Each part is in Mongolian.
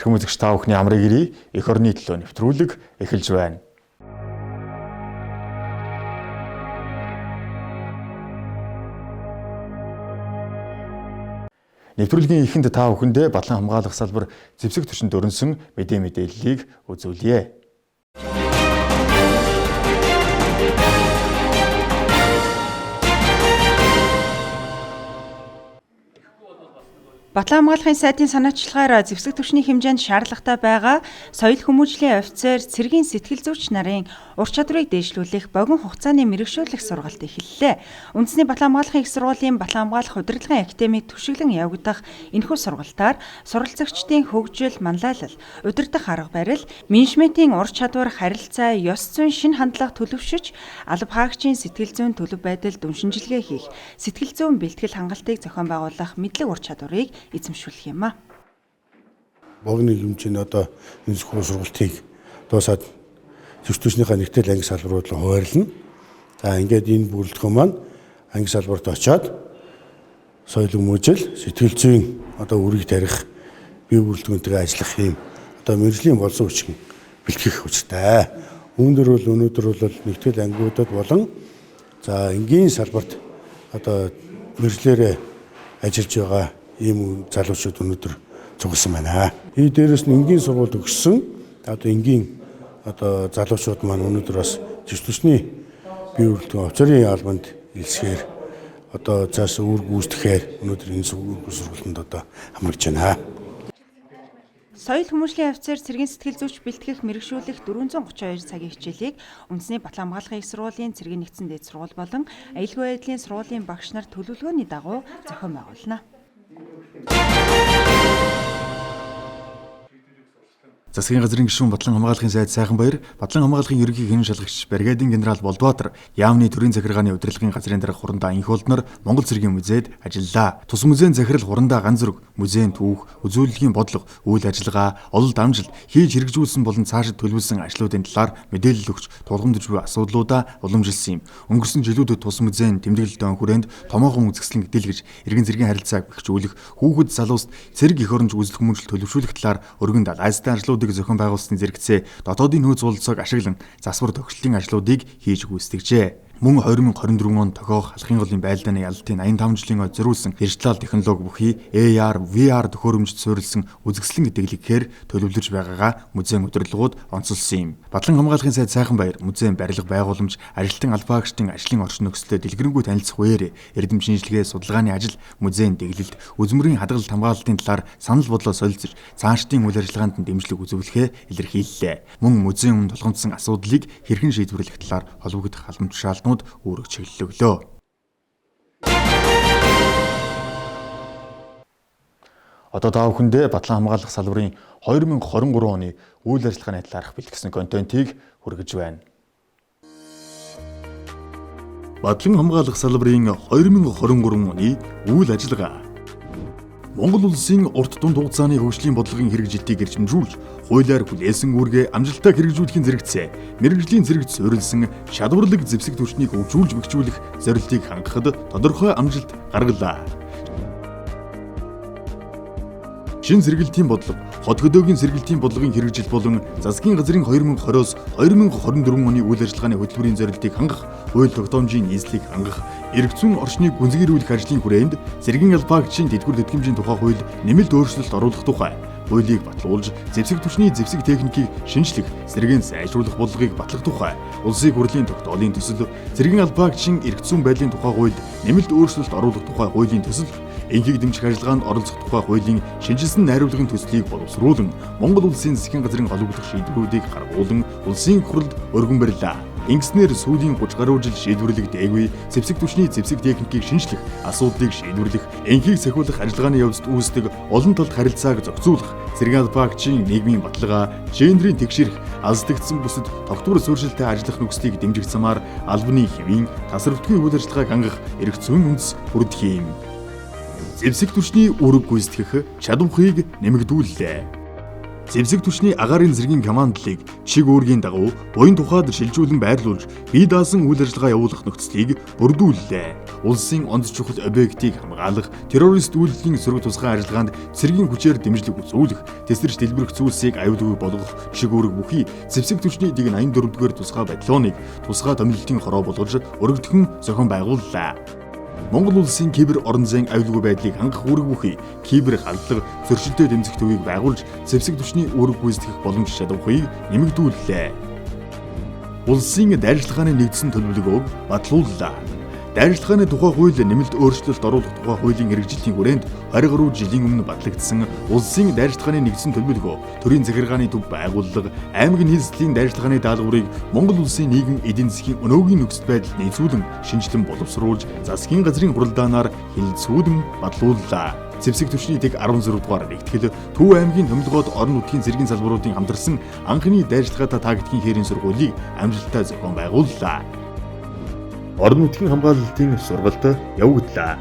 Эрхэм үзэгч та бүхний амрыг ирье. Эх орны төлөө нэвтрүүлэг эхэлж байна. Нэвтрүүлгийн эхэнд та бүхэндээ Батлан хамгаалах салбар зэвсэг түвшинд өрнөсөн мэдээ мэдээллийг үзүүлье. Батлан хамгаалахын сайдын санаачлагаар зэвсэг түвшний хэмжээнд шаардлагатай байгаа соёл хүмүүжлийн офицер цэргийн сэтгэл зүйч нарын ур чадварыг дээшлүүлэх богино хугацааны мэргэшүүлэх сургалт эхэллээ. Үндэсний Батлан хамгаалахын их сургуулийн Батлан хамгаалах удирдлагын академид түвшиглэн явагдах энэхүү сургалтаар суралцагчдын хөгжил, манлайлал, удирдах арга барил, менежментийн ур чадвар, харилцаа, ёс зүйн шинэ хандлага төлөвшөж, алба хаагчийн сэтгэл зүйн төлөв байдал дүн шинжилгээ хийх, сэтгэл зүйн бэлтгэл хангалтыг зохион байгуулах мэдлэг ур чадварыг эзэмшүүлэх юм а. Богино хэмжээний одоо энэ сургалтыг дуусаад зөрч түвшнийхээ нэгтэл анги салбарууд руу хуваарлана. За ингээд энэ бүрэлдэхүүн маань анги салбарт очиод соёл хүмүүжил, сэтгэл зүйн одоо үрийг тарих бие бүрэлдэхүүнтэйгээ ажиллах юм одоо мэргэжлийн болсон хүчин бэлтгэх учиртай. Үүнээр бол өнөөдөр бол нэгтгэл ангиудад болон за энгийн салбарт одоо мэргэжлээрээ ажиллаж байгаа ийм залуучууд өнөөдөр цугласан байна. И дээрэс нь энгийн сургуульд өгсөн одоо энгийн одоо залуучууд маань өнөөдөр бас зөрч түвшний бие бүрэлдэхүүн офицерын албанд элсэхээр одоо цааш үүрэг гүйцэтгэхээр өнөөдөр энэ сургалтанд одоо хамрагдж байна. Соёл хүмүүжлийн офицер цэргийн сэтгэл зүйч бэлтгэх мэргэшүүлэх 432 цагийн хичээлийг үндэсний Батлан хамгаалахын их сургуулийн цэргийн нэгдсэн дээд сургууль болон аюулгүй байдлын сургуулийн багш нар төлөвлөгөөний дагуу зохион байгуулна. Засгийн газрын гишүүн Батлан хамгаалахын сайд Сайханбаяр, Батлан хамгаалахын ерөнхий хянан шалгагч бригадын генерал Болдбаатар, яамны төрийн захиргааны удирдлагын газрын дарга Хурандаа инх болднор Монгол цэргийн музейд ажиллалаа. Тус музейн захирал Хурандаа ганц зүрэг, музейн түүх, үзүүлэлгийн бодлого, үйл ажиллагаа, ололт амжилт, хийж хэрэгжүүлсэн болон цаашид төлөвлөсөн ажлуудын талаар мэдээлэл өгч, тулгамдж буй асуудлуудаа уламжилсан юм. Өнгөрсөн жилүүдэд тус музейн тэмдэглэлт он хүрээнд томоохон үзэсгэлэн дэлгэж, эргэн зэргийн харилцааг бэхжүүлэх, хүүхэд залууст цэрэг эх оронж үзэл хүмүүжил төлөвшүүлэх талаар өргөн далайстай ажлуудыг зохион байгуулсны зэрэгцээ дотоодын нөөц бололцоог ашиглан засвар тохирлын ажлуудыг хийж гүйцэтгэжээ. Мөн 2024 онд тохиох Халахын голын байлдааны ялалтын 85 жилийн ой зориулсан дижитал технологи бүхий AR, VR төхөөрөмжид суурилсан үзэсгэлэн дэглэгээр төлөвлөж байгаагаа музейн удирдлагууд онцолсон юм. Батлан хамгаалахын сайд Сайханбаяр музейн барилга байгууламж, ажилтан албаагчдын ажлын орчин нөхцөлтэй дэлгэрэнгүй танилцах үеэр эрдэм шинжилгээ, судалгааны ажил, музейн дэглэлт, үзмөрийн хадгалалт хамгаалалтын талаар санал бодлоо солилцож, цаашдын үйл ажиллагаанд нь дэмжлэг үзүүлэхээ илэрхийллээ. Мөн музейн өмнө тулгамдсан асуудлыг хэрхэн шийдвэрлэх талаар холбогдох албан тушаалтнууд үүрэг чиглэл өглөө. Одоо та бүхэндээ Батлан хамгаалах салбарын 2023 оны үйл ажиллагааны талаарх бэлтгэсэн контентийг хүргэж байна. Батлан хамгаалах салбарын 2023 оны үйл ажиллагаа. Монгол улсын урт дунд хугацааны хөгжлийн бодлогын хэрэгжилтийг эрчимжүүлж, хуулиар хүлээсэн үүргээ амжилттай хэрэгжүүлэхийн зэрэгцээ мэргэжлийн зэрэгт суурилсан чадварлаг зэвсэг түвшнийг хөгжүүлж бэхжүүлэх зорилтыг хангахад тодорхой амжилт гаргалаа. Шин сэргэлтийн бодлого, хот хөдөөгийн сэргэлтийн бодлогын хэрэгжил болон засгийн газрын 2020-оос 2024 оны үйл ажиллагааны хөтөлбөрийн зорилтыг хангах, хууль тогтоомжийн нийслэлийг хангах, эрх зүйн орчныг гүнзгийрүүлэх ажлын хүрээнд цэргийн албаагчийн тэтгэвэр тэтгэмжийн тухай хууль нэмэлт өөрчлөлт оруулах тухай хуулийг батлуулж, зэвсэг түвшний зэвсэг техникийг шинжлэх, сэргээн сайжруулах бодлогыг батлах тухай улсын хурлын тогтоолын төсөл, цэргийн албаагчийн эрх зүйн байдлын тухай хуульд нэмэлт өөрчлөлт оруулах тухай хуулийн төсөл, энхийг дэмжих ажиллагаанд оролцох тухай хуулийн шинжилсэн найруулгын төслийг боловсруулан Монгол улсын засгийн газрын холбогдох шийдвэрүүдийг гаргуулан улсын хурлд өргөн барилаа. Ингэснээр сүүлийн 30 гаруй жил шийдвэрлэгдээгүй зэвсэг түвшний зэвсэг техникийг шинжлэх, асуудлыг шийдвэрлэх, энхийг сахиулах ажиллагааны явцад үүсдэг олон талд харилцааг зохицуулах, цэргийн албаагчийн нийгмийн баталгаа, гендрийн тэгшэрх, алсдагдсан бүсэд тогтвор суурьшилтай ажиллах нөхцөлийг дэмжих замаар албаны хэвийн тасралтгүй үйл ажиллагааг хангах эрх зүйн үндэс бүрдэх юм. Зэвсэг түвшний үүрэг гүйцэтгэх чадварыг нэмэгдүүллээ. Зэвсэг түвшний агаарын зэргийн командлыг чиг үүргийн дагуу буян тухайд шилжүүлэн байрлуулж бие даасан үйл ажиллагаа явуулах нөхцөлийг бүрдүүллээ. улсын онц чухал объектыг хамгаалах, террорист үйлдэлийн сөрөг тусгай ажиллагаанд цэргийн хүчээр дэмжлэг үзүүлэх, тэсэрч дэлбэрэх зүйлсийг аюулгүй болгох чиг үүрэг бүхий зэвсэг түвшний дэг 84-р тусгай батальоныг тусгай томилолтын хороо болгож өргөдхөн зохион байгууллаа. Монгол улсын кибер орон зайн аюулгүй байдлыг хангах үүрэг бүхий кибер халдлага зөрчилтэй дэмжих төвийг байгуулж зэвсэг түвшний үүрэг гүйцэтгэх боломж чадварыг нэмэгдүүллээ. Улсын дайрчилгааны нэгдсэн төлөвлөгөөг батлууллаа. Дайрчилгааны тухай хууль нэмэлт өөрчлөлт оруулах тухай хуулийн хэрэгжилтийн хүрээнд 20 гаруй жилийн өмнө батлагдсан улсын дайрчилгааны нэгдсэн төлөвлөгөө, төрийн захиргааны төв байгууллага, аймаг нийслэлийн дайрчилгааны даалгаврыг Монгол улсын нийгэм эдийн засгийн өнөөгийн нөхцөл байдалд нийцүүлэн шинжилэн боловсруулж засгийн газрын хуралдаанаар хэлэлцүүлэн батлууллаа. Зэвсэг түвшний дэг 16 дугаар нэгтгэл Төв аймгийн томилгоод орон нутгийн цэргийн салбаруудын хамтарсан анхны дайрчилгаатай тактикийн хээрийн сургуулийг амжилттай зохион байгууллаа. Орон нутгийн хамгаалалтын сургалт явагдлаа.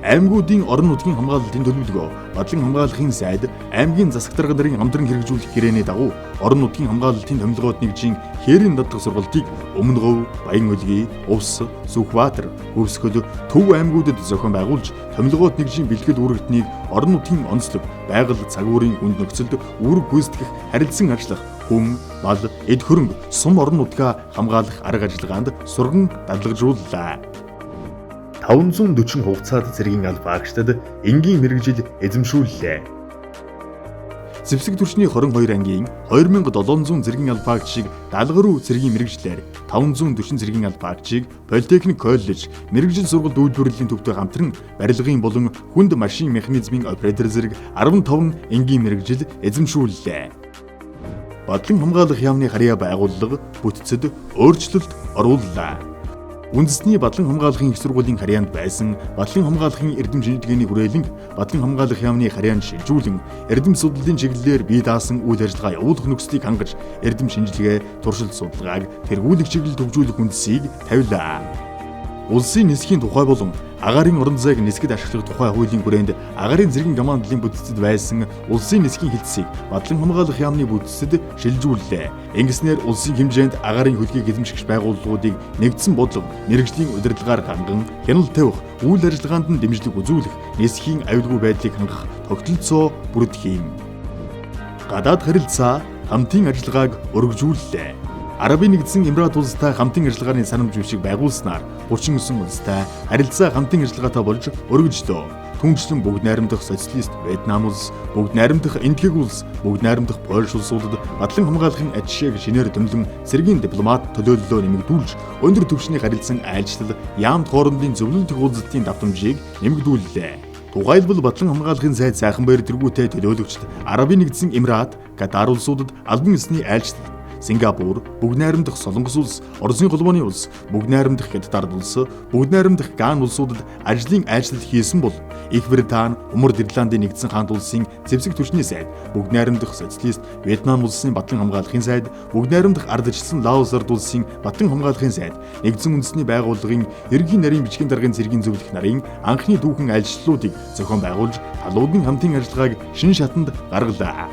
Аймагуудын орон нутгийн хамгаалалтын төлөвлөгөө, Бадлан хамгаалахын сайд, аймгийн засаг дарга нарын хамтран хэрэгжүүлэх гэрээний дагуу орон нутгийн хамгаалалтын томилгоод нэгжийн хээрийн дадлага сургалтыг Өмнөговь, Баян-Өлгий, Увс, Сүхбаатар, Хөвсгөл, Төв аймагуудад зохион байгуулж томилгоод нэгжийн бэлтгэл үүрэгтнийг орон нутгийн онцлог, байгаль цагуурын хүнд нөхцөлд үүрэг гүйцэтгэх харилцан ажиллах хүн, мал, эд хөрөнгө, сум орон нутгаа хамгаалах арга ажиллагаанд сурган дадлагжууллаа. 540 хугацаат цэргийн албаагчдад энгийн мэргэжил эзэмшүүллээ. Зэвсэг түвшний 22 ангийн 2700 цэргийн албаагчийг 70 гаруй цэргийн мэргэжлээр 540 цэргийн албаагчийг Политехник коллеж, мэргэжил сургалт үйлдвэрлэлийн төвтэй хамтран барилгын болон хүнд машин механизмын оператор зэрэг 15 энгийн мэргэжил эзэмшүүллээ. Бадлан хамгаалах яамны харьяа байгууллага бүтцэд өөрчлөлт орууллаа. Үндэсний Бадлан хамгаалахын их сургуулийн харьяанд байсан Бадлан хамгаалахын эрдэм шинжилгээний хүрээлэнг Бадлан хамгаалах яамны харьяанд шилжүүлэн эрдэм судлалын чиглэлээр бие даасан үйл ажиллагаа явуулах нөхцөлийг хангаж эрдэм шинжилгээ, туршилт судалгааг тэргуулах чиглэл төвжүүлэх үндсийг тавилаа. Улсын нисхийн тухай болон агаарын орон зайг нисгэд ашиглах тухай хуулийн хүрээнд агаарын цэргийн командлын бүтцэд байсан улсын нисхийн хэлтсийг Бадлан хамгаалах яамны бүтцэд шилжүүллээ. Ингэснээр улсын хэмжээнд агаарын хөлгийг эзэмшигч байгууллагуудыг нэгдсэн бодлого, мэргэжлийн удирдлагаар ханган, хяналт тавих, үйл ажиллагаанд нь дэмжлэг үзүүлэх, нисхийн аюулгүй байдлыг хангах тогтолцоо бүрдэх юм. Гадаад харилцаа хамтын ажиллагааг өргөжүүллээ. Арабын нэгдсэн Эмират улстай хамтын ажиллагааны санамж бичиг байгуулснаар 39 улстай харилцаа хамтын ажиллагаатай болж өргөжлөө. Түүнчлэн бүгд найрамдах социалист Вьетнам улс, бүгд найрамдах Энэтхэг улс, бүгд найрамдах Польш улсуудад Бадлан хамгаалахын атташег шинээр томилон цэргийн дипломат төлөөллөө нэмэгдүүлж өндөр түвшний харилцан айлчлал яамд хоорондын зөвлөлт уулзалтын давтамжийг нэмэгдүүллээ. Тухайлбал Бадлан хамгаалахын сайд Сайханбаяр тэргүүтэй төлөөлөгчд Арабын нэгдсэн Эмират, Катар улсуудад албан ёсны айлчлал Сингапур, бүгд найрамдах Солонгос улс, Оросын холбооны улс, бүгд найрамдах Хятад улс, бүгд найрамдах Ган улсуудад ажлын айлчлал хийсэн бол Их Британи, Умард Ирландын нэгдсэн хаант улсын зэвсэг түвшний сайд, бүгд найрамдах социалист Вьетнам улсын Бадлан хамгаалахын сайд, бүгд найрамдах ардчилсан Лаос ард улсын Бадлан хамгаалахын сайд, нэгдсэн үндэсний байгууллагын ерөнхий нарийн бичгийн даргын цэргийн зөвлөх нарын анхны түүхэн айлчлалуудыг зохион байгуулж талуудын хамтын ажиллагааг шин шатанд гаргалаа.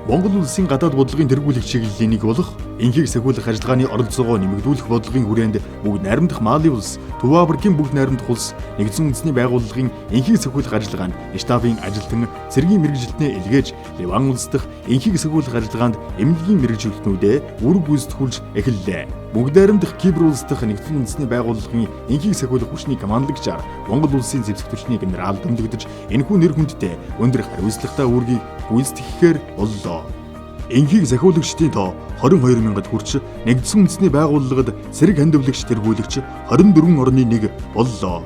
Монгол улсын гадаад бодлогын тэргуулах чиглэлийн нэг болох энхийг сахиулах ажиллагааны оролцоогоо нэмэгдүүлэх бодлогын хүрээнд бүгд найрамдах Мали улс, Төв Африкийн бүгд найрамдах улс, нэгдсэн үндэсний байгууллагын энхийг сахиулах ажиллагаанд штабын ажилтан цэргийн мэргэжилтнээ илгээж Ливан улс дахь энхийг сахиулах ажиллагаанд эмнэлгийн мэргэжилтнүүдээ үүрэг гүйцэтгүүлж эхэллээ. Бүгд найрамдах Кипр улс дахь нэгдсэн үндэсний байгууллагын энхийг сахиулах хүчний командлагчаар Монгол улсын зэвсэг түвшний генерал томилогдож энэхүү нэр хүндтэй өндөр хариуцлагатай үүргийг гүйцэтгэхээр боллоо. Энхийг сахиулагчдын тоо 22 мянгад хүрч нэгдсэн үндэсний байгууллагад цэрэг хандивлагч тэргүүлэгч 24 орны нэг боллоо.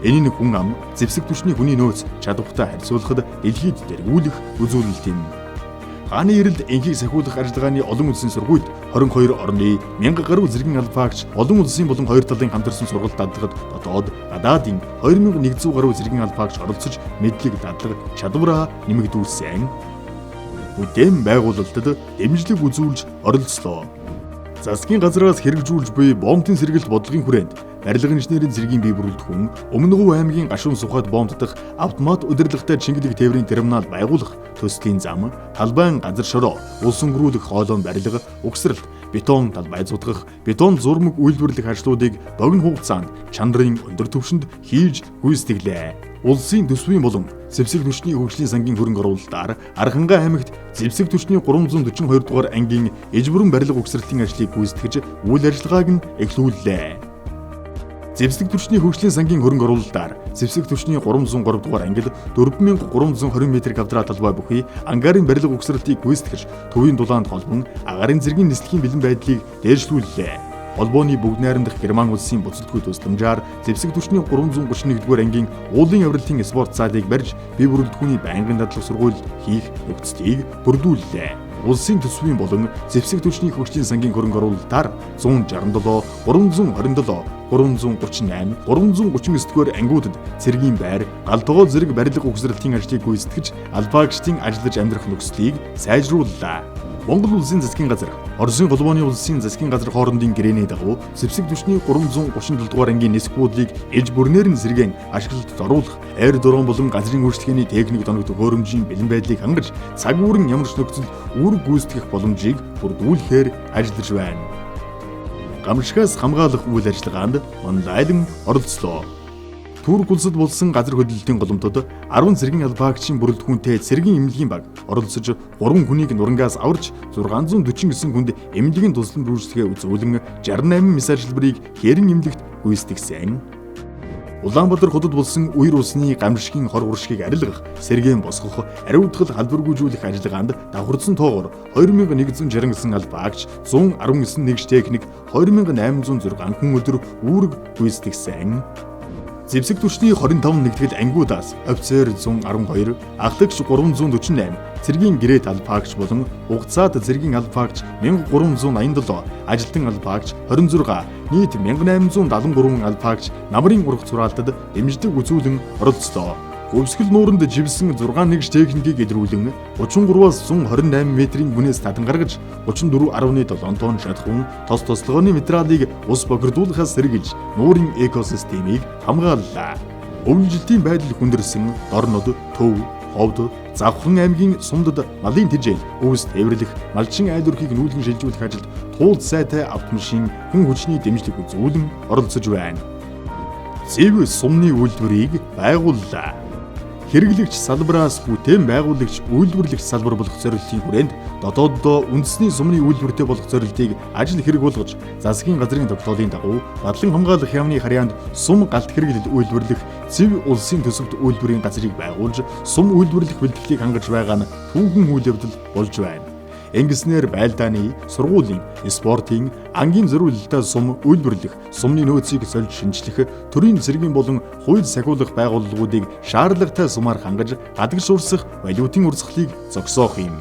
Энэ нь хүн ам зэвсэг түвшний хүний нөөц чадвартай харьцуулахад дэлхийд тэргүүлэх үзүүлэлт юм. Хааны эрэлд энхийг сахиулах ажиллагааны олон улсын сургуульд 22 орны 1000 гаруй цэргийн албаагч олон улсын болон хоёр талын хамтарсан сургалт дадлагад дотоод гадаадын 2100 гаруй цэргийн албаагч оролцож мэдлэг дадлага чадвараа нэмэгдүүлсэн. Бүтээн байгуулалтад дэмжлэг үзүүлж оролцлоо. Засгийн газраас хэрэгжүүлж буй бомбын сэргэлт бодлогын хүрээнд барилга инженерийн цэргийн бие бүрэлдэхүүн, Өмнө Говь аймгийн Гашуун Сухад бомбдох автомат удирдлагатай Чингэлэг тээврийн терминал байгуулах төслийн зам, талбайн газар шороо, улс өнгөрүүлэх хоолойн барилга, угсралт, бетон талбай зутгах, бетон зурмаг үйлдвэрлэх ажлуудыг богино хугацаанд чанарын өндөр түвшинд хийж гүйцэтгэлээ. Улсын төсвийн болон зэвсэг түвшний хөгжлийн сангийн хөрөнгө оруулалтаар Архангай аймагт зэвсэг түвшний 342 дугаар ангийн иж бүрэн барилга угсралтын ажлыг гүйцэтгэж үйл ажиллагааг нь эхлүүллээ. Зэвсэг түвшний хөгжлийн сангийн хөрөнгө оруулалтаар зэвсэг түвшний 303 дугаар ангид 4320 м квадрат талбай бүхий ангарын барилга угсралтыг гүйцэтгэж төвийн дулаанд холбон агаарын зэргийн нислэгийн бэлэн байдлыг дээшлүүллээ. Холбооны бүгд найрамдах Герман улсын буцалтгүй тусламжаар зэвсэг түвшний 331 дугаар ангийн уулын авралтын спорт залыг барьж бие бүрэлдэхүүний байнгын дадлах сургууль хийх нөхцөлийг бүрдүүллээ. Улсын төсвийн болон зэвсэг түвшний хөгжлийн сангийн хөрөнгө оруулалтаар 167, 327, 338, 339 дугаар ангиудад цэргийн байр, гал тогоо зэрэг барилга угсралтын ажлыг гүйцэтгэж албаагчдын ажиллаж амьдрах нөхцөлийг сайжрууллаа. Монгол улсын засгийн газар, Оросын холбооны улсын засгийн газар хоорондын гэрээний дагуу зэвсэг түвшний 337 дугаар ангийн нисэх буудлыг иж бүрнээр нь сэргээн ашиглалтад оруулах, аэродром болон газрын үйлчилгээний техник доног төхөөрөмжийн бэлэн байдлыг хангаж цаг үеийн ямар ч нөхцөлд үүрэг гүйцэтгэх боломжийг бүрдүүлэхээр ажиллаж байна. Гамшигаас хамгаалах үйл ажиллагаанд онлайн оролцлоо. Турк улсад болсон газар хөдлөлтийн голомтод 10 цэргийн албаагчийн бүрэлдэхүүнтэй цэргийн эмнэлгийн баг оролцож 3 хүнийг нурангаас аварч 649 хүнд эмнэлгийн тусламж үйлчилгээ үзүүлэн 68 мис ажилбарыг хээрэн эмнэлэгт гүйцэтгсэн. Улаанбаатар хотод болсон үер усны гамшигын хор хуршгийг арилгах, сэргээн босгох, ариутгал халбаргүйжүүлэх ажиллагаанд давхардсан тоогоор 2169 албаагч, 119 нэгж техник, 2806 хүн өдөр үүрэг гүйцэтгсэн. Зэвсэг түвшний 25 нэгтгэл ангиудаас офицер 112, ахлагч 348, цэргийн гэрээт албаагч болон хугацаад цэргийн албаагч 1387, ажилтан албаагч 26, нийт 1873 албаагч намрын урах зураалтад дэмжлэг үзүүлэн оролцлоо. Говьсгол нууранд живсэн 6 нэгж техникийг илрүүлэн 33-аас 128 метрийн гүнээс тадан гаргаж 34.7 тонн шатхуун тос тослогооны материалыг ус бохирдуулахаас сэргийлж нуурын экосистемийг хамгааллаа. Өвлжилтийн байдал хүндэрсэн Дорнод, Төв, Ховд, Завхан аймгийн сумдад малын тэжээл, өвс тээвэрлэх, малчин айл өрхийг нүүлгэн шилжүүлэх ажилд туулд сайтай автомашин хүн хүчний дэмжлэг үзүүлэн оролцож байна. Зэв сумны үйлдвэрийг байгууллаа. Хэрэглэгч салбараас бүтээн байгуулагч үйлдвэрлэгч салбар болох зорилтын хүрээнд дотооддоо үндэсний сумны үйлдвэртэй болох зорилтыг ажил хэрэг болгож засгийн газрын тогтоолын дагуу Бадлан хамгаалах яамны харьяанд сум галт хэрэглэл үйлдвэрлэх зэв улсын төсөвт үйлдвэрийн газрыг байгуулж сум үйлдвэрлэх бэлтгэлийг хангаж байгаа нь түүхэн үйл явдал болж байна. Ингэснээр байлдааны, сургуулийн, спортын, ангийн зориулалттай сум үйлдвэрлэх, сумны нөөцийг сольж шинжлэх, төрийн цэргийн болон хууль сахиулах байгууллагуудыг шаардлагатай сумаар хангаж гадагш урсах валютын урсгалыг зогсоох юм.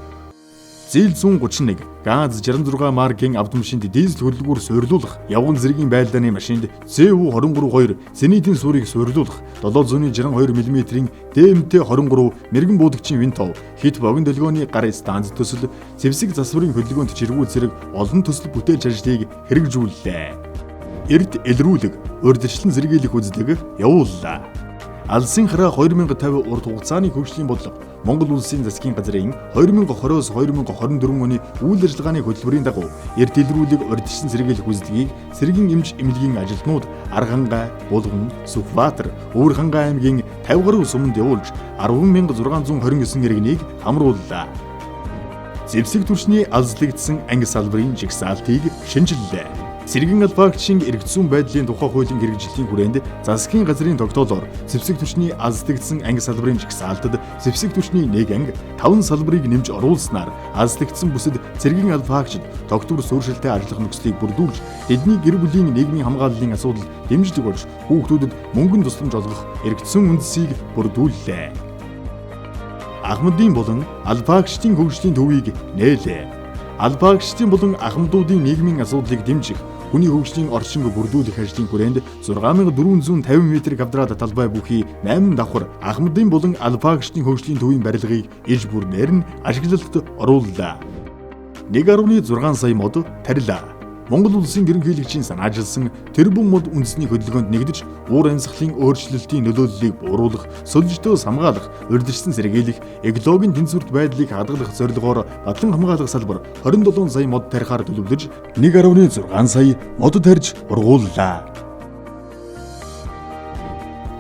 Зээл 131, ГАЗ 66 маркийн автомашинд дизель хөдөлгүүр суйрлуулах, явган зэргийн байлдааны машинд ЗУ-23-2 зенитийн суурийг суйрлуулах, 762 мм-ийн ДМТ-23 мэрэгэн буудагчийн винтов, хит богино долгионы гар станц төсөл, зэвсэг засварын хөдөлгөөнт жиргүү зэрэг олон төсөл бүтээлч ажлыг хэрэгжүүллээ. Эрд элрүүлэг, урьдчилан сэргийлэх үзлэг явууллаа. Алсын хараа 2050 урт хугацааны хөгжлийн бодлого Монгол Улсын засгийн газрын 2020-оос 2024 оны үйл ажиллагааны хөтөлбөрийн дагуу эрд дэлгэрүүлэг урьдчилан сэргийлэх үзлэгийг цэргийн эмч эмнэлгийн ажилтнууд Архангай, Булган, Сүхбаатар, Өвөрхангай аймгийн 50 гаруй суманд явуулж 10,629 иргэнийг хамрууллаа. Зэвсэг түвшний алзлагдсан анги салбарын жагсаалтыг шинжиллээ. Цэргийн албаагчийн эргэ зүйн байдлын тухай хуулийн хэрэгжлийн хүрээнд засгийн газрын тогтоолоор зэвсэг түвшний азлагдсан анги салбарын жагсаалтад зэвсэг түвшний 1 анги 5 салбарыг нэмж оруулснаар азлагдсан бүсэд цэргийн албаагчид тогтвор суурьшилтай ажиллах нөхцөлийг бүрдүүлж тэдний гэр бүлийн нийгмийн хамгааллын асуудал дэмжлэг болж хүүхдүүдэд мөнгөн тусламж олгох эргэ зүйн үндсийг бүрдүүллээ. Ахмадын болон албаагчдын хөгжлийн төвийг нээлээ. Албаагчдын болон ахмадуудын нийгмийн асуудлыг дэмжих хүний хөгжлийн орчинг бүрдүүлэх ажлын хүрээнд 6450 м квадрат талбай бүхий 8 давхар Ахмадын болон албаагчдын хөгжлийн төвийн барилгыг иж бүрнээр нь ашиглалтад орууллаа. 1.6 сая мод тарилаа. Монгол улсын ерөнхийлөгчийн санаажилсан тэрбум мод үндэсний хөдөлгөөнд нэгдэж уур амьсгалын өөрчлөлтийн нөлөөллийг бууруулах, сөлжтөөс хамгаалах, урьдчилан сэргийлэх, экологийн тэнцвэрт байдлыг хадгалах зорилгоор Бадлан хамгаалах салбар 27 сая мод тарихаар төлөвлөж 1.6 сая мод тарьж ургууллаа.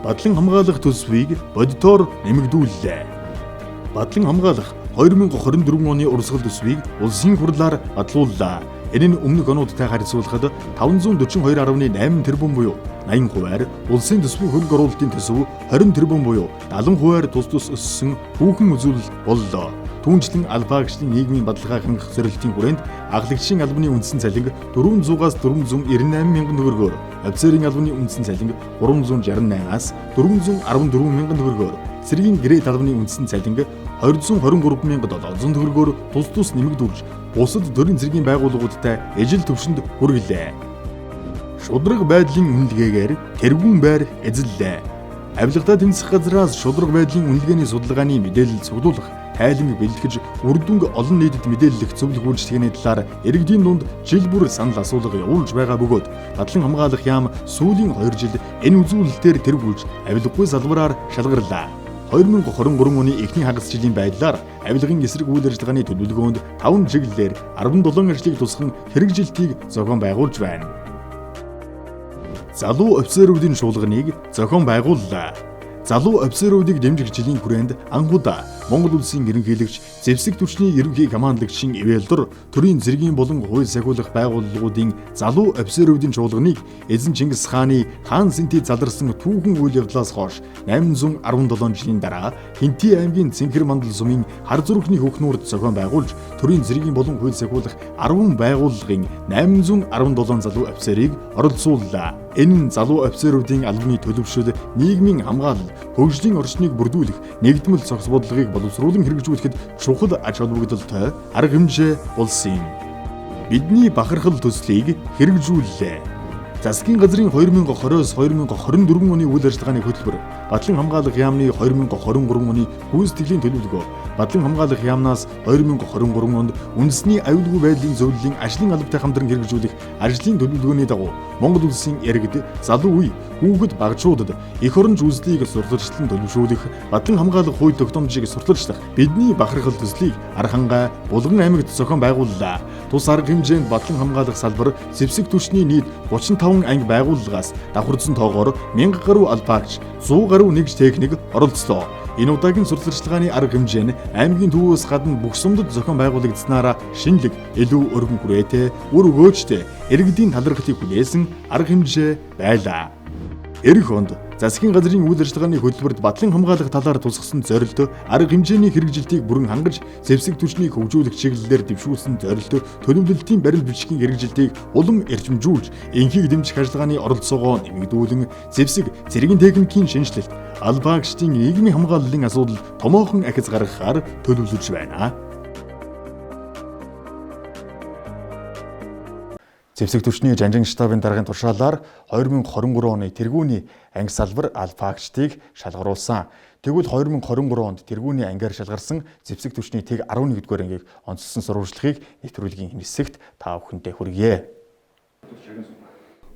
Бадлан хамгаалах төсвийг бодитоор нэмэгдүүллээ. Бадлан хамгаалах 2024 оны урсгал төсвийг улсын хурлаар батлууллаа. Энэ нь өмнөх онуудтай харьцуулахад 542.8 тэрбум буюу 80%-аар, улсын төсвийн хөрөнгө оруулалтын төсөв 20 тэрбум буюу 70%-аар тус тус өссөн түүхэн үзүүлэлт боллоо. Түүнчлэн албаагчдын нийгмийн баталгаа хангах зорилтын хүрээнд ахлагчийн албаны үндсэн цалин 400-аас 498 мянган төгрөгөөр, офицерын албаны үндсэн цалин 368-аас 414 мянган төгрөгөөр, цэргийн грейд албаны үндсэн цалин 223 700 төгрөгөөр тус тус нэмэгдүүлж бусад төрийн цэргийн байгууллагуудтай ижил түвшинд хүргэлээ. Шударга байдлын үнэлгээгээр тэргүүн байр эзэллээ. Авилгатай тэмцэх газраас шударга байдлын үнэлгээний судалгааны мэдээлэл цуглуулах, тайлан бэлтгэж, үр дүнг олон нийтэд мэдээлэх зөвлөх үйлчилгээний талаар иргэдийн дунд жил бүр санал асуулга явуулж байгаа бөгөөд Бадлан хамгаалах яам сүүлийн 2 жил энэ үзүүлэлтээр тэргүүлж авилгагүй салбараар шалгарлаа. 2023 оны эхний хагас жилийн байдлаар авилгын эсрэг үйл ажиллагааны төлөвлөгөөнд 5 чиглэлээр 17 ажлыг тусган хэрэгжилтийг зохион байгуулж байна. Залуу офицеруудын чуулганыг зохион байгууллаа. Залуу офицеруудыг дэмжих жилийн хүрээнд анхудаа Монгол улсын ерөнхийлөгч, зэвсэг түвшний ерөнхий командлагчийн ивээлдор төрийн цэргийн болон хууль сахиулах байгууллагуудын залуу офицеруудын чуулганыг эзэн Чингис хааны хаан сэнти заларсан түүхэн үйл явдлаас хойш 817 жилийн дараа Хэнтий аймгийн Цэнхэр мандал сумын хар зүрхний хөхнүүрд зохион байгуулж төрийн цэргийн болон хууль сахиулах 10 байгууллагын 817 залуу офицерыг оролцууллаа. Энэ нь залуу офицеруудын албаны төлөвшөл, нийгмийн хамгаалал, хөгжлийн орчныг бүрдүүлэх, нэгдмэл зохис бодлогыг боловсруулан хэрэгжүүлэхэд чухал ач холбогдолтой арга хэмжээ болсон юм. Бидний бахархал төслийг хэрэгжүүллээ. Засгийн газрын 2020-оос 2024 оны үйл ажиллагааны хөтөлбөр, Бадлан хамгаалах яамны 2023 оны гүйцэтгэлийн төлөвлөгөө, Бадлан хамгаалах яамнаас 2023 онд үндэсний аюулгүй байдлын зөвлөлийн ажлын албатай хамтран хэрэгжүүлэх ажлын төлөвлөгөөний дагуу Монгол улсын иргэд, залуу үе, хүүхэд багажуудад эх оронч үзлийг сурталчлан төлөвшүүлэх, Бадлан хамгаалах хууль тогтоомжийг сурталчлах бидний бахархал төслийг Архангай, Булган аймагт зохион байгууллаа. Тус арга хэмжээнд Бадлан хамгаалах салбар зэвсэг түвшний нийт 35 анги байгууллагаас давхардсан тоогоор 1000 гаруй албаагч, 100 гаруй нэгж техник оролцлоо. Энэ удаагийн сурталчилгааны арга хэмжээ нь аймгийн төвөөс гадна бүх сумдад зохион байгуулагдсанаараа шинэлэг, илүү өргөн хүрээтэй, үр өгөөжтэй, иргэдийн талархлыг хүлээсэн арга хэмжээ байлаа. Ирэх онд засгийн газрын үйл ажиллагааны хөтөлбөрт Бадлан хамгаалах талаар тусгасан зорилт, арга хэмжээний хэрэгжилтийг бүрэн хангаж, зэвсэг түвшнийг хөгжүүлэх чиглэлээр дэвшүүлсэн зорилт, төлөвлөлтийн барил бичгийн хэрэгжилтийг улам эрчимжүүлж, энхийг дэмжих ажиллагааны оролцоогоо нэмэгдүүлэн, зэвсэг цэргийн техникийн шинэчлэлт, албаагчдын нийгмийн хамгааллын асуудал томоохон ахиц гаргахаар төлөвлөж байна. Зэвсэг түвшний Жанжин штабын даргын тушаалаар 2023 оны тэргүүний анги салбар албаагчдыг шалгаруулсан. Тэгвэл 2023 онд тэргүүний ангиар шалгарсан зэвсэг түвшний тэг 11-р ангийг онцлсон сурвалжлагыг нэвтрүүлгийн хэсэгт та бүхэндээ хүргье.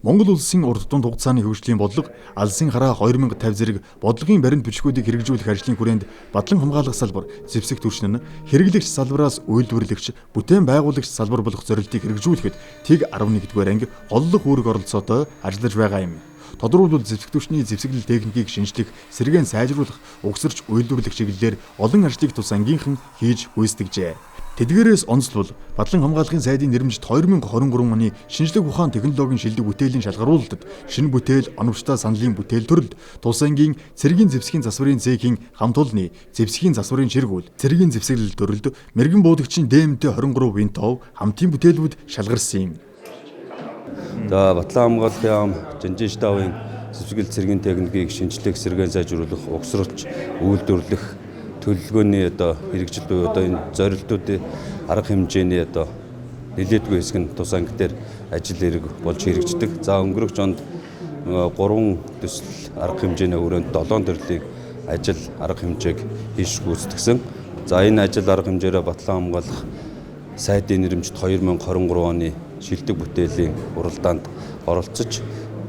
Монгол улсын урт дунд хугацааны хөгжлийн бодлого алсын хараа 2050 зэрэг бодлогын баримт бичгүүдийг хэрэгжүүлэх ажлын хүрээнд Бадлан хамгаалах салбар зэвсэг түвшин нь хэрэглэгч салбараас үйлдвэрлэгч, бүтээн байгуулагч салбар болох зорилтыг хэрэгжүүлэхэд тэг 11-р анги голлох үүрэг оролцоотой ажиллаж байгаа юм. Тодорхойлбол зэвсэг түвшний зэвсэглэл техникийг шинжлэх, сэргээн сайжруулах, угсарч үйлдвэрлэх чиглэлээр олон ажлыг тус ангийнхан хийж гүйцэтгэжээ. Тэдгээрээс онцлбол Бадлан хамгаалахын сайдын нэрмжит 2023 оны шинжлэх ухаан технологийн шилдэг бүтээлийн шалгаруулалтад шинэ бүтээл, оновчтой саналын бүтээл төрөлд тус ангийн цэргийн зэвсгийн засварын цехийн хамт олонны зэвсгийн засварын чиргүүл, цэргийн зэвсэглэл төрөлд мэрэгэн буудагчийн ДМТ 23 Винтов хамтын бүтээлүүд шалгарсан юм. За Бадлан хамгаалах яам Жанжин штабын зэвсгэл цэргийн техникийг шинжлэх, сэргээн сайжруулах, угсруулж үйлдвэрлэх төлөвлөгөөний одоо хэрэгжил буюу одоо энэ зорилтуудын арга хэмжээний одоо нэлээдгүй хэсэг нь тус анги дээр ажил хэрэг болж хэрэгждэг. За өнгөрөх жонд 3 төсөл арга хэмжээний өрөөнд 7 төрлийн ажил арга хэмжээг хийш гүйцэтгсэн. За энэ ажил арга хэмжээрээ Бадлан хамгаалах сайдын нэрмжит 2023 оны шилдэг бүтээлийн уралдаанд оролцож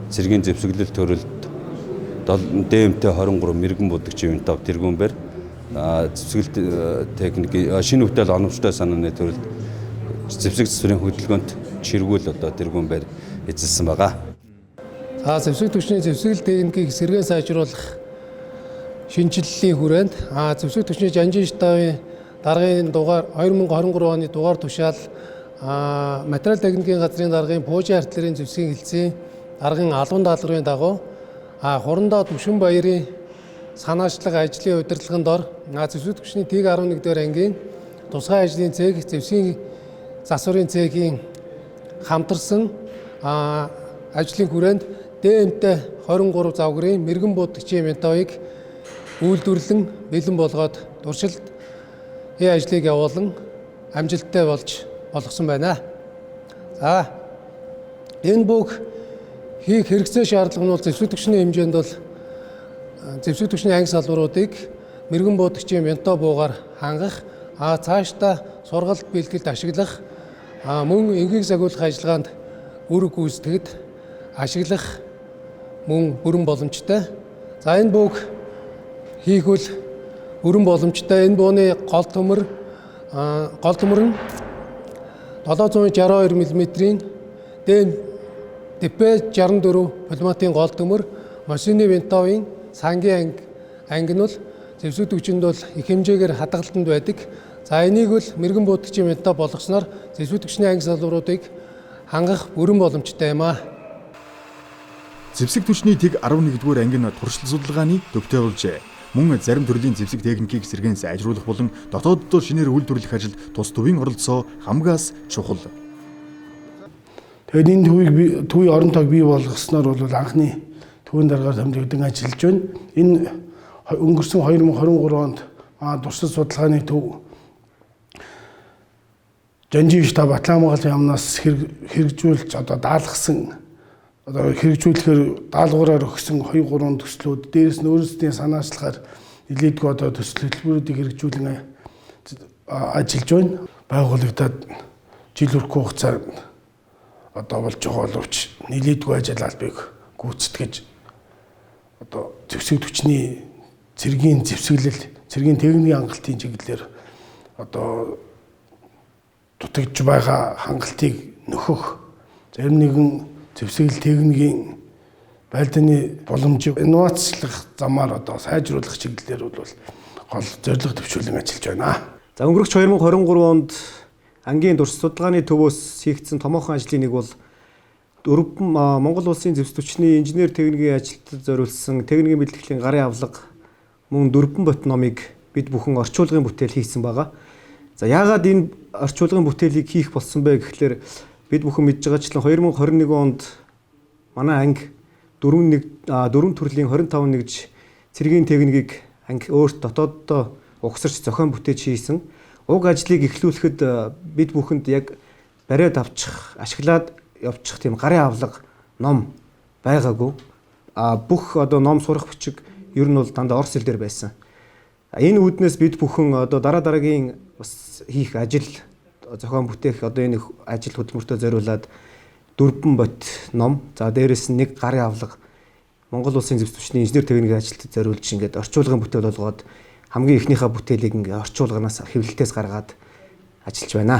цэргийн зэвсэглэл төрөлд ДМТ 23 мэрэгэн будагчийн винтов тэргүүн бэр зэвсэглэл техникийн шинэ бүтээл оновчтой санааны төрөлд зэвсэг засварын хөдөлгөөнт чиргүүл одоо тэргүүн бэр эзэлсэн байгаа. За зэвсэг түвшний зэвсэглэл техникийг сэргээн сайжруулах шинэчлэлийн хүрээнд зэвсэг түвшний Жанжин штабын даргын дугаар 2023 оны дугаар тушаал материал техникийн газрын даргын пуужин артиллерийн зэвсгийн хэлтсийн даргын албан даалгаврын дагуу хурандаа Түшин баярын санаачлах ажлын удирдлагын дор зэвсэг түвшний Тэг 11 дээр ангийн тусгай ажлын цех, зэвсгийн засварын цехийн хамтарсан ажлын хүрээнд ДМТ 23 завгарын мэрэгэн будагчийн винтовыг үйлдвэрлэн бэлэн болгоод туршилт ажлыг явуулан амжилттай болж болгосон байна. За энэ бүх хийх хэрэгцээ шаардлага нь бол зэвсэг түвшний хэмжээнд бол зэвсэг түвшний анги салбаруудыг мэрэгэн буудагчийн винто буугаар хангах, цаашдаа сургалт бэлтгэлд ашиглах, мөн энхийг сахиулах ажиллагаанд үүрэг гүйцэтгэхэд ашиглах мөн бүрэн боломжтой. За энэ бууг хийх үл бүрэн боломжтой. Энэ бууны гол төмөр нь 762 мм-ийн ДП-64 пулеметын гол төмөр, машины винтовын сангийн анги нь бол зэвсэг түвшинд бол их хэмжээгээр хадгалтанд байдаг. За энийг бол мэрэгэн буудагчийн винто болгосноор зэвсэг түвшний анги салбаруудыг хангах бүрэн боломжтой юм аа. Зэвсэг түвшний Тэг 11-р анги нь туршил судалгааны төвтэй болжээ. Мөн зарим төрлийн зэвсэг техникийг сэргээн сайжруулах болон дотооддоо шинээр үйлдвэрлэх ажил тус төвийн оролцоо хамгаас чухал. Тэгээд энэ төвийг төвийн орон тоог бий болгосноор бол анхны төвийн даргаар тэмдэглэн ажиллаж байна. Энэ өнгөрсөн 2023 онд туршил судалгааны төв Жанжин штаб Батлан хамгааллын яамнаас хэрэгжүүлж одоо даалгасан одоо хэрэгжүүлэхээр даалгавраар өгсөн 2 3 төслүүд, дээрээс нь өөрсдийн санаачлахаар нэлээдгүй одоо төсөл хөтөлбөрүүдийг хэрэгжүүлэн ажиллаж байна. Байгуулагдаад жил хүрэхгүй хугацаар одоо болж байгаа боловч нэлээдгүй ажил албыг гүйцэтгэж одоо зэвсэг түвшний цэргийн зэвсэглэл, цэргийн техникийн хангалтын чиглэлээр одоо дутагдж байгаа хангалтыг нөхөх, зарим нэгэн зэвсэглэл техникийн байлдааны боломжийг инновацлах замаар одоо сайжруулах чиглэлээр бол гол зорилго төвшүүлэн ажиллаж байна. За өнгөрөх 2023 онд ангийн турш судалгааны төвөөс хийгдсэн томоохон ажлын нэг бол Монгол улсын зэвсэг түвшний инженер техникийн ажилтнад зориулсан техникийн бэлтгэлийн гарын авлага мөн 4 бот номыг бид бүхэн орчуулгын бүтээл хийсэн байгаа. За яагаад энэ орчуулгын бүтээлийг хийх болсон бэ гэхлээр бид бүхэн мэдж байгаачлан 2021 онд манай анги 4 төрлийн 25 нэгж цэргийн техникийг анги өөрт дотооддоо угсарч зохион бүтээж хийсэн. Уг ажлыг эхлүүлэхэд бид бүхэнд яг бариад авчих, ашиглаад явчих тийм гарын авлага ном байгаагүй. Бүх одоо ном сурах бичиг ер нь бол дандаа орос хэл дээр байсан. Энэ үүднээс бид бүхэн одоо дараа дараагийн бас хийх ажил зохион бүтээх одоо энэ ажил хөдөлмөртөө зориулаад 4 бот ном, за дээрэс нь нэг гарын авлага Монгол улсын зэвсэг түвшний инженер техникийн ажилтнад зориулж ингээд орчуулгын бүтээл болгоод хамгийн эхнийхээ бүтээлийг ингээд орчуулганаас хэвлэлтээс гаргаад ажиллаж байна.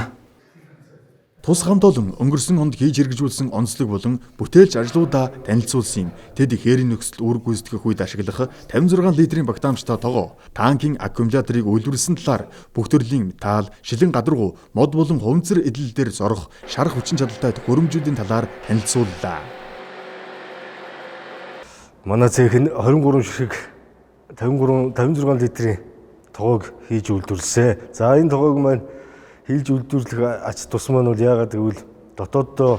Тус хамт олон өнгөрсөн онд хийж хэрэгжүүлсэн онцлог болон бүтээлч ажлуудаа танилцуулсан юм. Тэд хээрийн нөхцөл үүрэг гүйцэтгэх үед ашиглах 56 литрийн багтаамжтай тогоо, танкийн аккумуляторыг үйлдвэрлэсэн талаар бүх төрлийн металл, шилэн гадаргуу, мод болон хуванцар эдлэл дээр зорох шарах хүчин чадалтай төхөөрөмжүүдийн талаар танилцууллаа. Манай цех нь 23 ширхэг 53 56 литрийн тогоог хийж үйлдвэрлэсэн. За энэ тогоог маань хийж үйлдвэрлэх ач тус маань бол яагаад гэвэл дотооддоо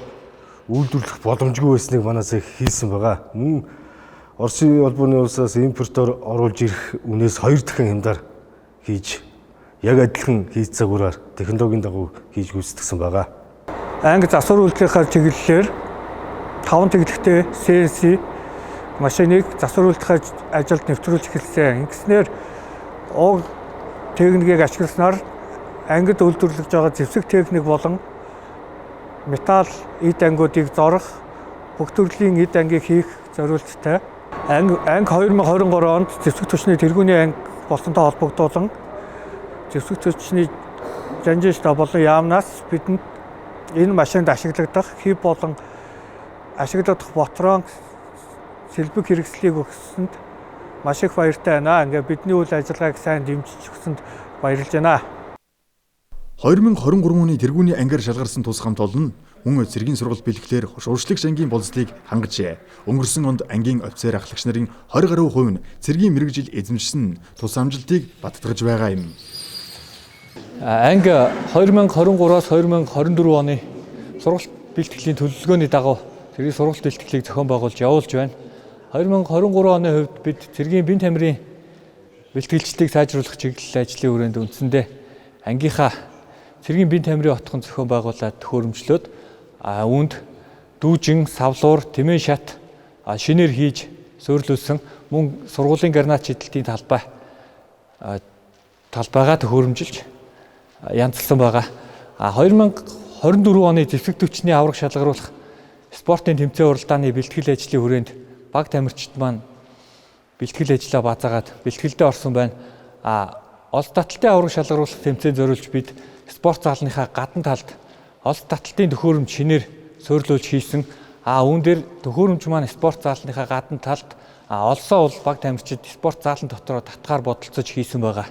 үйлдвэрлэх боломжгүй байсныг манай цех хийсэн байгаа. Мөн Оросын холбооны улсаас импортоор оруулж ирэх үнээс 2 дахин хямдар хийж яг адилхан хийж загвараар технологийн дагуу хийж гүйцэтгсэн байгаа. Анги засвар үйлдвэрлэхээ чиглэлээр 5 тэглэгтэй CNC машиныг засвар үйлдвэрлэх ажилд нэвтрүүлж эхэлсэн. Ингэснээр уг техникийг ашигласнаар ангид үйлдвэрлэж байгаа зэвсэг техник болон Металл эд ангиудыг зорох, бүх төрлийн эд ангийг хийх зориулттай. Анги 2023 онд зэвсэг түвшний тэргүүний анги болсонтой холбогдуулан зэвсэг түвшний Жанжин штаб болон яамнаас бидэнд энэ машинд ашиглагдах хэв болон ашиглагдах ботрон сэлбэг хэрэгслийг өгсөнд маш их баяртай байна. Ингээ бидний үйл ажиллагааг сайн дэмжиж өгсөнд баярлж байна. 2023 оны тэргүүний ангиар шалгарсан тус хамт олон мөн цэргийн сургалт бэлгэлээр хошууршлагч ангийн болзлыг хангажээ. Өнгөрсөн онд ангийн офицер ахлагч нарын 20 гаруй хувь нь цэргийн мэргэжил эзэмшсэн тус амжилтыг баттгаж байгаа юм. Анги 2023-аас 2024 оны сургалт бэлтгэлийн төлөвлөгөөний дагуу цэргийн сургалт бэлтгэлийг зохион байгуулж явуулж байна. 2023 оны хувьд бид цэргийн бие тамирын бэлтгэлчлэлийг сайжруулах чиглэл ажлын хүрээнд үндсэндээ ангийнхаа цэргийн бие тамирын отхон зохион байгуулад төхөөрөмжлөөд үүнд дүүжин, савлуур, тэмээн шат шинээр хийж суйрлуулсан мөн сургуулийн гранат шидэлтийн талбайгаа төхөөрөмжилж янзлсан байгаа. 2024 оны зэвсэг түвшний авраг шалгаруулах спортын тэмцээн уралдааны бэлтгэл ажлын хүрээнд баг тамирчид маань бэлтгэл ажлаа базаагаад бэлтгэлдээ орсон байна. Олд таталтын авраг шалгаруулах тэмцээн зориулж бид спорт заалныхаа гадна талд олд таталтын төхөөрөмж шинээр суйрлуулж хийсэн. Үүн дээр төхөөрөмж маань спорт заалныхаа гадна талд олсоо бол баг тамирчид спорт заалан дотроо татгаар бодолцож хийсэн байгаа.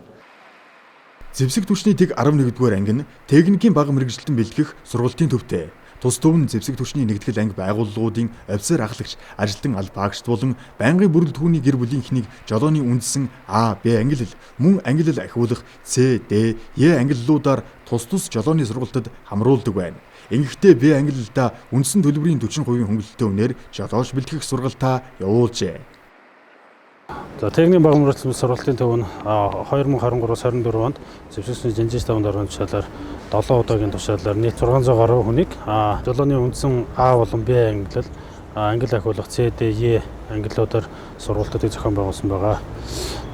Зэвсэг түвшний тэг 11-р анги нь техникийн бага мэргэжилтэн бэлтгэх сургалтын төвтэй. Тус төв нь зэвсэг түвшний нэгтгэл анги байгууллагуудын офицер ахлагч, ажилтан албаагчд болон байнгын бүрэлдэхүүний гэр бүлийнхнийг жолооны үндсэн А, Б ангилал, мөн ангилал ахиулах С, Д, Е ангиллуудаар тус тус жолооны сургалтад хамруулдаг байна. Ингэхдээ Б ангилалдаа үндсэн төлбөрийн 40% хөнгөлөлттэй үнээр жолооч бэлтгэх сургалтаа явуулжээ. За техникийн бага мөрөөдсөн сургалтын төв нь 2023-24 онд зэвсэгчний Жанжин штабын даргын тушаалаар 7 удаагийн тушаалаар нийт 600 гаруй хүнийг жолооны үндсэн А болон Б ангилал, англи ахиулах С, Д, Е ангиллуудаар сургалтуудыг зохион байгуулсан байгаа.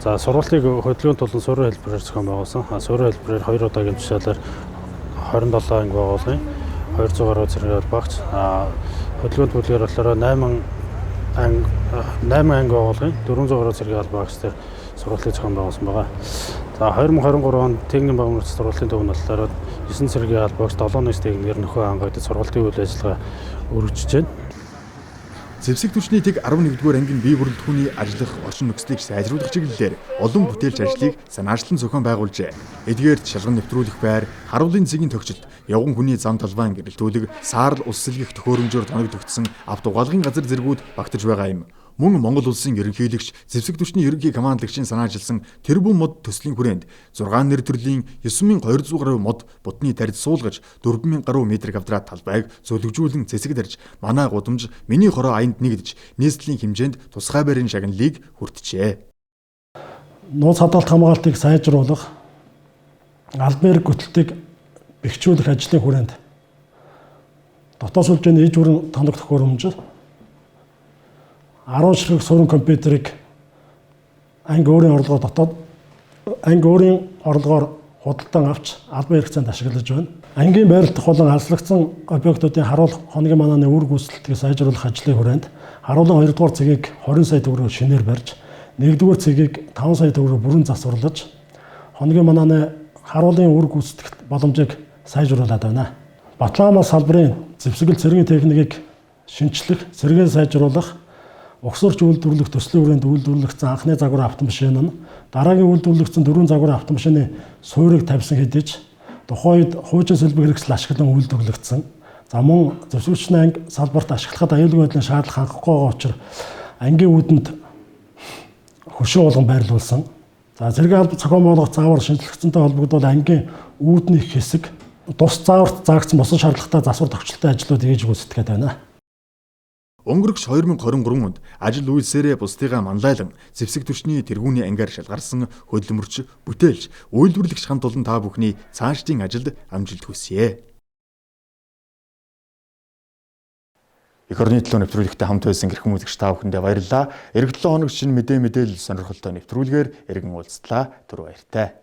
За сургалтыг хөдөлгөөн тулан суурин хэлбэрээр зохион байгуулсан. Суурин хэлбэрээр 2 удаагийн тушаалаар 27 анги байгуулгын 200 гаруй цэргийн албаагч, хөдөлгөөн төлөөр болохоор 8 анги байгуулгын 400 гаруй цэргийн албаагчдаар сургалтыг зохион байгуулсан байгаа. За 2023 онд техникийн бага мөрөөдсөн сургалтын төв нь болохоор 9 цэргийн албаагч 7-1 техникээр нөхөө хангагдаж сургалтын үйл ажиллагаа өргөжж байна. Зэвсэг түвшний тэг 11-р анги нь бие бүрэлдэхүүний ажиллах орчин нөхцөлийг сайжруулах чиглэлээр олон бүтээлч ажлыг санаачлан зохион байгуулжээ. Эдгээр шалган нэвтрүүлэх байр, харуулын зэгийн төгчлөлт, явган хүний зам талбайн гэрэлтүүлэг, саарл ус сэлгэх төхөөрөмжөөр тоногдогдсон авто угаалгын газар зэргүүд багтаж байгаа юм. Мөн Монгол улсын ерөнхийлөгч, зэвсэг түвшний ерөнхий командлагчийн санаажилсан тэрбум мод төслийн хүрээнд 6 нэр төрлийн 9200 гаруй мод будны тарид суулгаж 4000 гаруй метр квадрат талбайг зөвлөгжүүлэн зэсэг дарж манай гудамж миний хороо аянд нэгдэж нийслэлийн хэмжээнд тусгай байрын шагналыг хүртжээ. Нууц хадгалт хамгаалтыг сайжруулах, албан эрх хөтөлтийг бэхжүүлэх ажлын хүрээнд дотоод сүлжээний иж бүрэн тоног төхөөрөмж 10 ширхэг суурин компьютерийг анги өөрийн орлогоор дотоод анги өөрийн орлогоор худалдан авч албан хэрэгцээнд ашиглаж байна. Ангийн байрлах болон алслагдсан объектуудын харуул хоногийн манааны үр гүйцэтгэлийг сайжруулах ажлын хүрээнд харуулын 2 дугаар цэгийг 20 сая төгрөгөөр шинээр барьж, 1 дугаар цэгийг 5 сая төгрөгөөр бүрэн засварлаж, хоногийн манааны харуулын үр гүйцэтгэх боломжийг сайжруулад байна. Батлан хамгаалах салбарын зэвсэгэл цэргийн техникийг шинчлэх, сэргээн сайжруулах, угсарч үйлдвэрлэх төслийн хүрээнд үйлдвэрлэгдсэн анхны загвар автомашин нь дараагийн үйлдвэрлэгдсэн 4 загвар автомашины суурийг тавьсан хэдий ч тухайн үед хуучин сэлбэг хэрэгсэл ашиглан үйлдвэрлэгдсэн. За мөн зэвсэгчний анги салбарт ашиглахад аюулгүй байдлын шаардлага хангахгүй байгаа учраас ангийн үүдэнд хөшөө болгон байрлуулсан. За цэргийн алба зохион байгуулах заавар шинжлэгдсэнтэй холбогдвол ангийн үүдний хэсэг тус зааварт заагдсан бусад шаардлагатай засвар тохиолдолтой ажлууд хийж гүйцэтгээд байна. Өнгөрөгч 2023 онд ажил үйлсээрээ бусдыгаа манлайлан зэвсэг түвшний тэргүүний ангиар шалгарсан хөдөлмөрч, бүтээлч, үйлдвэрлэгч хамт олон та бүхний цаашдын ажилд амжилт хүсье. Эх орны төлөө нэвтрүүлэгтэй хамт байсан гэрхэн үзэгч та бүхэндээ баярлалаа. Эх 7 хоног шинэ мэдээлэл сонирхолтой нэвтрүүлгээр эргэн уулзлаа. Түр баяртай.